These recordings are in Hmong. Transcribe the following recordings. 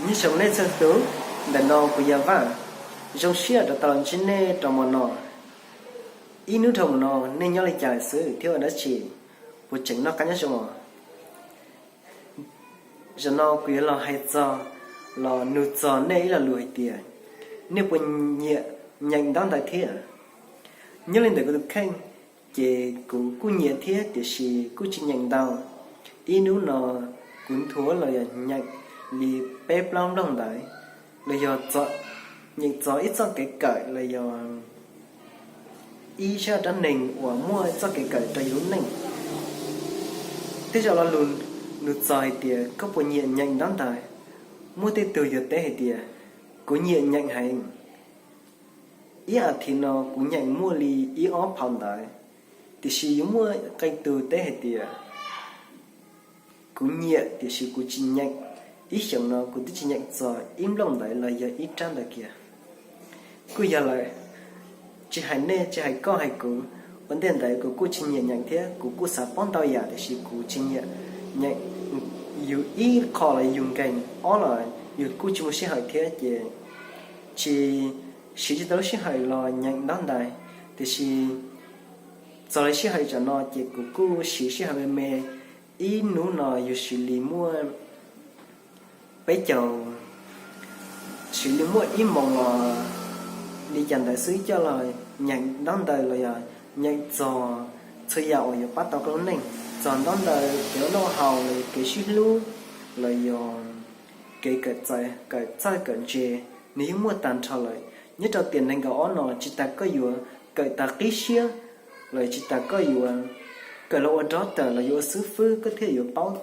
Nyob zoo nej txhua tus, ntawm no kuv yog Vaj. Zoo siab rov tau los ntsib nej rau hmo no. Ib hnub dhau mus no nej nyob li cas lawm xwb thiab ua dab tsi? Puas tseem noj qab nyob zoo os? Zaum no kuv yuav los hais txog los nug txog nej ib lo lus hais tias, nej puas nyiam nyeem ntaub ntawv thiab? Nyob li ntawm kuv tus kheej, ces kuv kuj nyiam thiab tiam sis kuj tsis nyeem ntau. Ib hnub no kuv nthuav los yog nyeem li peb plaub nplooj ntawv, los yog nyeem txog ib txoj kev kawm los yog ib zaj dab neeg uas muaj txoj kev kawm rau yus lub neej. Tej zaum lo lus nug txog hais tias koj puas nyiam nyeem ntaub ntawv, muaj tej tug yuav teb hais tias, kuv nyiam nyeem heev. Ib as thiv no kuv nyeem muaj li ib ob phau ntawv, tiam sis yuav muaj qee tug teb hais tias, kuv nyiam tiam sis kuv tsis nyeem, ib xyoos no kuv twb tsis nyeem txog ib nplooj ntawv los yog ib rab ntawv kiag. Kuj yog lawm, tsis hais nej tsis hais koj hais kuv, ua ntej ntawd kuv kuj tsis nyiam nyeem thiab kuv kuj xav paub ntau yam tiam sis kuv tsis nyiam nyeem. Yus ib qho los yus nkeeg, ob los yus kuj tsis muaj sij hawm thiab ces tsis, siv tsis tau lub sij hawm los nyeem ntaub ntawv. Tiam sis txog li sij hawm tam no ces kuv kuj siv sij hawm me me, ib hnub no yus siv li muaj peb caug, siv li muaj ib moos los li cas ntawd xwb coj los nyeem ntaub ntawv los yog nyeem txog txhua yam uas yuav pab tau koj lub neej, txog ntaub ntawv kev ua noj haus los yog kev sib hlub los yog kev kawm txawj kawm ntse, nws yeej muaj tag nrho lawm. Nyob rau tiam nees nkaum ob no tsis tas koj yuav kawm tas qib siab los tsis tas koj yuav kawm los ua doctor los yuav ua xib fwb koj thiaj yuav paub.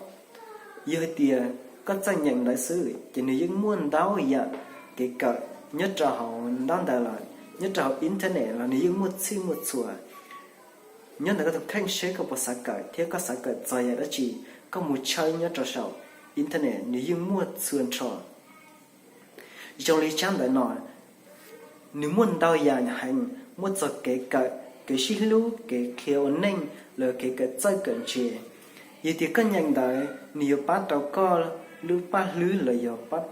Yog hais tias koj txawj nyeem ntawv xwb ces nws yeej muaj ntau yam kev kawm nyob rau hauv ntaub ntawv los nyob rau hauv internet los nws yeej muaj txhij muaj txhua. Nyob ntawm koj tus kheej seb koj puas xav kawm thiab koj xav kawm txog yam dab tsi, koj mus tshawb nyob rau saum internet nws yeej muaj txhua nrho. Zoo li tsab ntawv no, nws muaj ntau yam heev, muaj txog kev kawm, kev sib hlub, kev qhia ua neej, los kev kawm txawj kawm ntse. Yog tias koj nyeem ntawd nws yuav pab rau koj lub paj hlwb los yog pab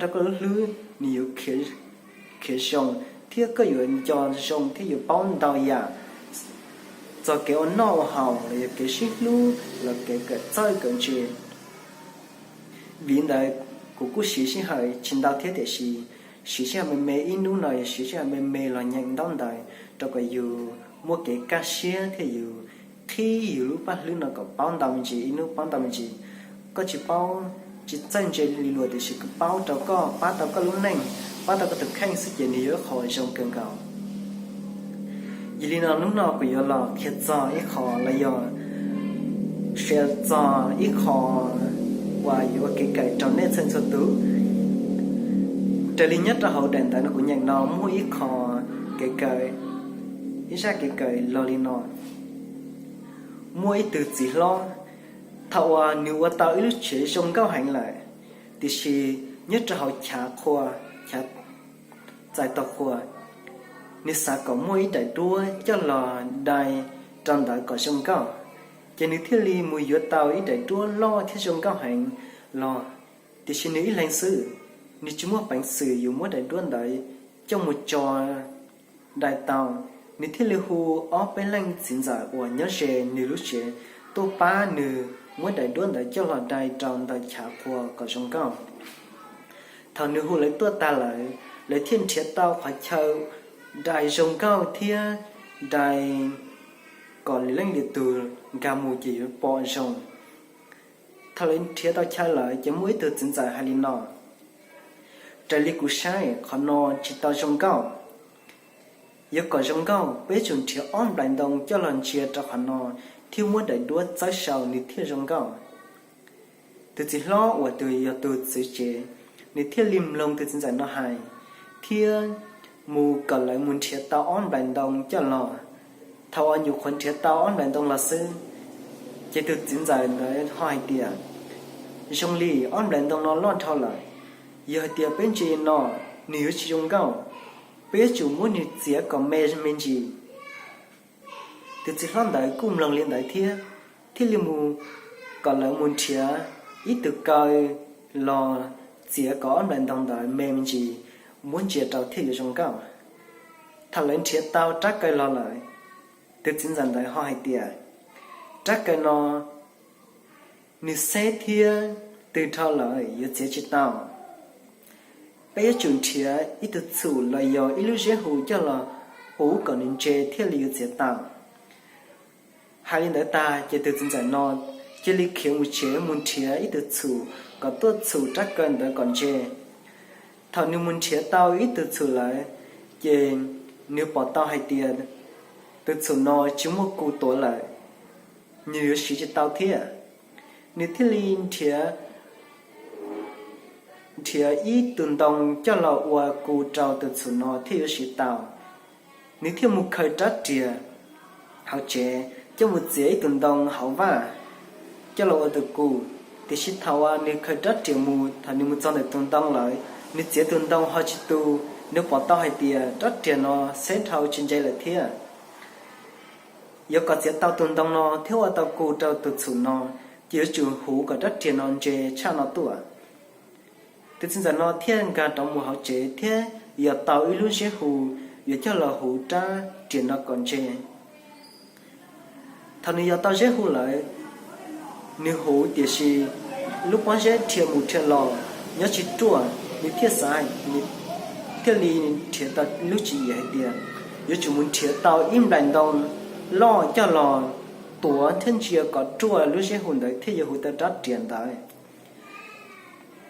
rau koj lub hlwb nws yuav khiav zoo, thiab koj yuav nco zoo thiab yuav paub ntau yam txog kev ua noj ua haus los yog kev sib hlub los kev kawm txawj kawm ntse. Vim ntawd kuv kuj siv sij hawm tsis ntau thiab tiam sis siv sij hawm me me ib hnub no yog siv sij hawm me me los nyeem ntaub ntawv rau kom yus muaj kev kaj siab thiab yus qhib yus lub paj hlwb no kom paub ntau me ntsis, ib hnub paub ntau me ntsis. Koj tsis paub, tsis txawj ntse li luag tiam sis koj paub rau koj, pab tau koj lub neej, pab tau koj tus kheej xwb ces nws yog ib qho zoo kawg nkaus. Yog li no hnub no kuv yuav los qhia txog ib qho los yog share txog ib qho uas yuav ua kev kawm rau nej txhua txhua tus. Raws li nyob rau hauv daim ntawv no kuv nyeem no muaj ib qho kev kawm, ib zaj kev kawm los li no. Muaj ib tug txiv hlob, thaum uas nws ua tau ib lub tsev zoo nkauj heev lawm, tiam sis nyob rau hauv chav qhua, chav txais tau qhua, nws xav kom muaj ib daim duab coj los dai rau ntawd kom zoo nkauj, ces nws thiaj li mus yuav tau ib daim duab loj thiab zoo nkauj heev los. Tiam sis nws ib leeg xwb, nws tsis muaj peev xwm yus muab daim duab ntawd coj mus tso dai tau, nws thiaj li hu ob peb leej txiv ntxawm uas nyob ze nws lub tsev tuaj pab nws muab daim duab ntawd coj los dai rau ntawm chav qhua kom zoo nkauj. Thaum nws hu lawv tuaj tag lawm, lawv thiaj nrhiav tau qhov chaw dai zoo nkauj thiab dai kom lwm leej lwm tus nkag mus ces yuav pom zoo. Thaum lawv nrhiav tau chaw lawm ces muaj ib tug txiv ntxawm hais li no, raws li kuv saib qhov no tsis tau zoo nkauj. Yuav kom zoo nkauj peb tsum nrhiav ob nplais ntoo coj los ntsia rau qhov no thiab muab daim duab txawb saum nws thiaj zoo nkauj. Tus txiv hlob uas tus yog tus txwv tsev, nws thiaj li mloog tus txiv ntxawm no hais thiab mus kom lawv mus nrhiav tau ob nplais ntoo coj los. Thaum uas nyuam qhuav nrhiav tau ob nplais ntoo los xwb, ces tus txiv ntxawm ntawd ho hais tias, zoo li ob nplais ntoo no loj dhau lawm, yog hais tias peb ntsia no nws yuav tsis zoo nkauj, peb yuav tsum muab nws txiav kom me me ntsis. Tus txiv hlob ntawd kuj mloog li ntawd thiab, thiaj li mus kom lawv mus nrhiav ib tug kaw los txiav kom ob nplaim ntoo ntawd me me ntsis, muab ntsia rau thiaj yuav zoo nkauj. Thaum lawv nrhiav tau rab kaw los lawm, tus txiv ntxawm ntawd ho hais tias, rab kaw no nws xeb thiab tws dhau lawm yuav txiav tsis tau. Peb yuav tsum nrhiav ib tug txhum los yog ib lub zeb hu coj los huv kom nws ntse thiaj li yuav txiav tau. Hais li ntawd tag ces tus txiv ntxawm no cia li khiav mus tsev mus nrhiav ib tug txhum kom tuaj txhum rab kaw ntawd kom ntse. Thaum nws mus nrhiav tau ib tug txhum lawm, ces nws pom tau hais tias tus txhum no tsis muaj ku tuav lawm, nws yuav siv tsis tau thiab. Nws thiaj li nrhiav nrhiav ib tug ntoo coj los ua ku rau tus txhum no thiaj yuav siv tau. Nws thiaj mus khaws rab riam hauv tsev coj mus txiav ib tug ntoo hauv vaj coj los ua tus ku. Tiam sis thaum uas nws khaws rab riam mus, thaum nws mus txog ntawm tus ntoo lawm, nws txiav tus ntoo ho tsis tu. Nws pom tau hais tias rab riam no xeb dhau tsis ntse lawm thiab. Yuav kom txiav tau tus ntoo no thiab ua tau ku rau tus txhum no, ces yuav tsum huv kom rab riam no ntse tshaj no tuaj. Tus txiv ntxawm no thiaj nkag rov mus hauv tsev thiab yos tau ib lub zeb hu, yuav coj los huv rab riam no kom ntse. Thaum nws yos tau zeb hu lawm, nws huv tiam sis lub pob zeb dhia mus dhia los nyob tsis ruaj, nws thiaj xav, nws thiaj li nrhiav tau lub tswv yim hais tias yuav tsum mus nrhiav tau ib nplaim ntoo loj coj los tuav thiab ntsia kom ruaj lub zeb hu ntawd thiaj yuav huv tau rab riam ntawd.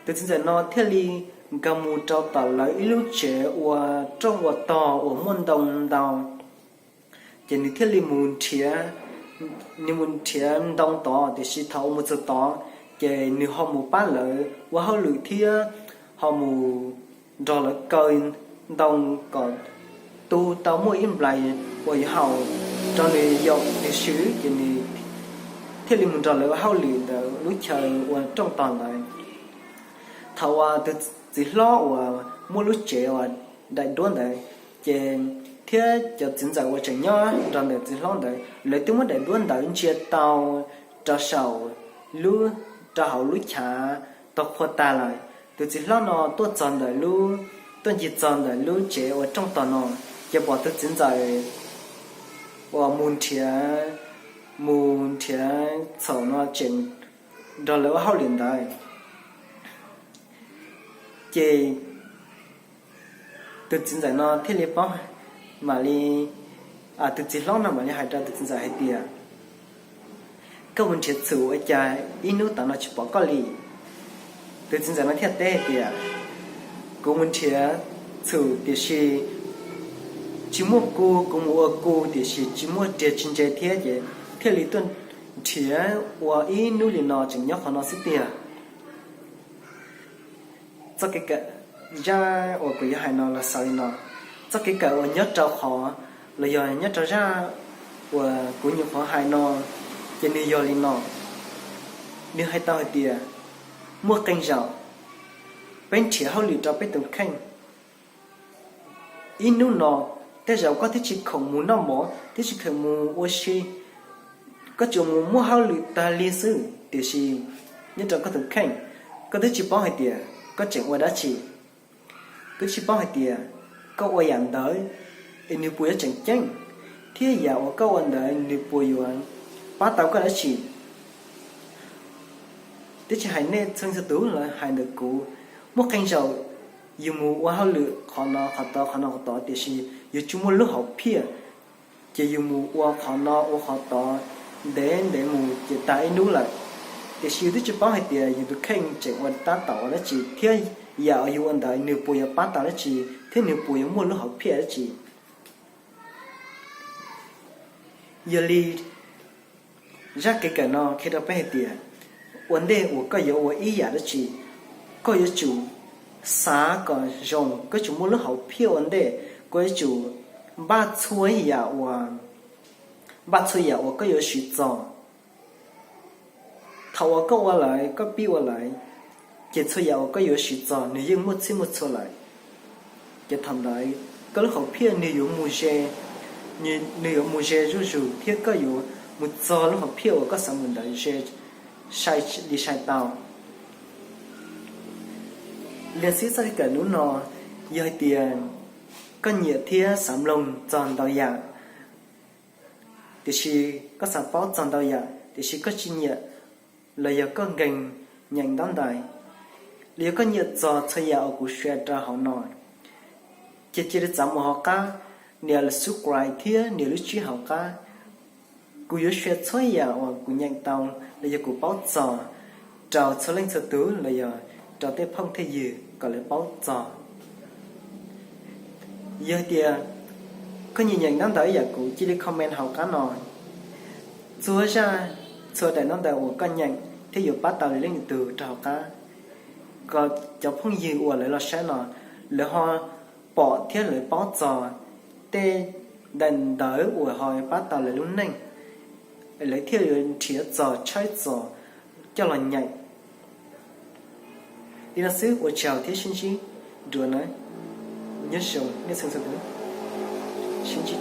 Tus txiv ntxawm no thiaj li nkag mus rau tom lawv ib lub tsev ua rooj ua tog uas muaj ntoo ntau. Ces nws thiaj li mus nrhiav, nws mus nrhiav ntoo tod, tiam sis thaum uas mus txog tod, ces nws ho mus pab lawv ua hauj lwm thiab ho mus nrog lawv kaw ntoo kom tu tau muaj ib nplais uas yuav haus rau nws yaum nws swv, ces nws thiaj li mus nrog lawv ua hauj lwm ntawm lub chaw ua rooj tog ntawd. Thaum uas tus txiv hlob uas muaj lub tsev uas daim duab ntawd, ces thiab cov txiv ntxawm uas tseem nyob nrog ntawm txiv hlob ntawd, lawv twb muab daim duab ntawd ntsia tau rau saum lub, rau hauv lub chav tau qhua tag lawm. Tus txiv hlob no tuaj txog ntawm lub, tuaj ncig txog ntawm lub tsev ua rooj tog no, ces pom tus txiv ntxawm uas mus nrhiav, mus nrhiav txhaum no tseem nrog lawv ua hauj lwm ntawd. Ces tus txiv ntxawm no thiaj li paub, mam li, tus txiv hlob no mam li hais rau tus txiv ntxawm hais tias, koj mus nrhiav txhum ua cas ib hnub tom no tsis pom koj li? Tus txiv ntxawm no thiaj teb hais tias, kuv mus nrhiav txhum tiam sis tsis muaj ku, kuv mus ua ku tiam sis tsis muaj riam tsis ntse thiab ces thiaj li tuaj nrhiav ua ib hnub li no tseem nyob qhov no xwb tiag. Txoj kev kawm, zaj uas kuv yuav hais no los xaus li no. Txoj kev kawm uas nyob rau qhov, los yog nyob rau zaj uas kuv nyuam qhuav hais no, ces nws yog li no. Nws hais tau hais tias, muaj qee zaum peb nrhiav hauj lwm rau peb tus kheej. Ib hnub no, tej zaum koj twb tsis khoom mus noj mov, twb tsis khoom mus ua si, koj tsuas mus muaj hauj lwm tag li xwb, tiam sis nyob rau koj tus kheej, koj twb tsis paub hais tias koj tseem ua dab tsi. Koj tsis paub hais tias koj ua yam ntawd es nws puas yuav tseem ceeb, thiab yam uas koj ua ntawd nws puas yuav pab tau koj dab tsi. Twb tsis hais nej txhua leej txhua tus los hais ntawm kuv, muaj qee zaum yus mus ua hauj lwm qhov no qhov tod qhov no qhov tod tiam sis yus tsis muaj lub hom phiaj, ces yus mus ua qhov no ua qhov tod ntev ntev mus ces tag ib hnub lawm. Tiam sis yus twb tsis paub hais tias yus tus kheej tseem ua tab tom ua dab tsi thiab yam uas yus ua ntawd nws puas yuav pab tau dab tsi thiab nws puas yuav muaj lub hom phiaj dab tsi. Yog li, zaj kev kawm no qhia rau peb hais tias, ua ntej uas koj yuav ua ib yam dab tsi, koj yuav tsum xav kom zoo, koj yuav tsum muaj lub hom phiaj ua ntej, koj yuav tsum npaj txhua yam uas, npaj txhua yam uas koj yuav siv txog. Thaum uas koj ua lawm, koj pib ua lawm, ces txhua yam uas koj yuav siv txog nws yeej muaj txhij muaj txhua lawm. Ces thaum ntawd koj lub hom phiaj nws yuav mus ze, nws yuav mus ze zuj zus thiab koj yuav mus txog lub hom phiaj uas koj xav mus ntawd ze sai li sai tau. Li xwb txoj kev kawm hnub no, yog hais tias koj nyiam thiab xav mloog txog ntau yam, tiam sis koj xav paub txog ntau yam tiam sis koj tsis nyiam, los yog koj nkees nyeem ntaub ntawv, los yog koj nyiam txog txhua yam uas kuv share rau hauv no, ces cia li txav mus hauv qab, nias lub subscribe thiab nias lub tswb hauv qab. Kuv yuav share txhua yam uas kuv nyeem tau los yog kuv paub txog rau txhua leej txhua tus los yog rau tej phooj tej ywg kom lawv paub txog. Yog tias koj nyiam nyeem ntaub ntawv ib yam kuv, cia li comment hauv qab no. Txhua zaj, txhua daim ntaub ntawv uas koj nyeem thiab yuav pab tau lwm leej lwm tus rau hauv qab, kom cov phooj ywg uas lawv los saib no, lawv ho pom thiab lawv paub txog tej daim ntawv uas ho pab tau lawv lub neej, lawv thiaj yuav nrhiav txog, tshawb txog coj los nyeem. Li no xwb, ua tsaug thiab sib ntsib dua na. Nyob zoo nej txhua tus, sib ntsib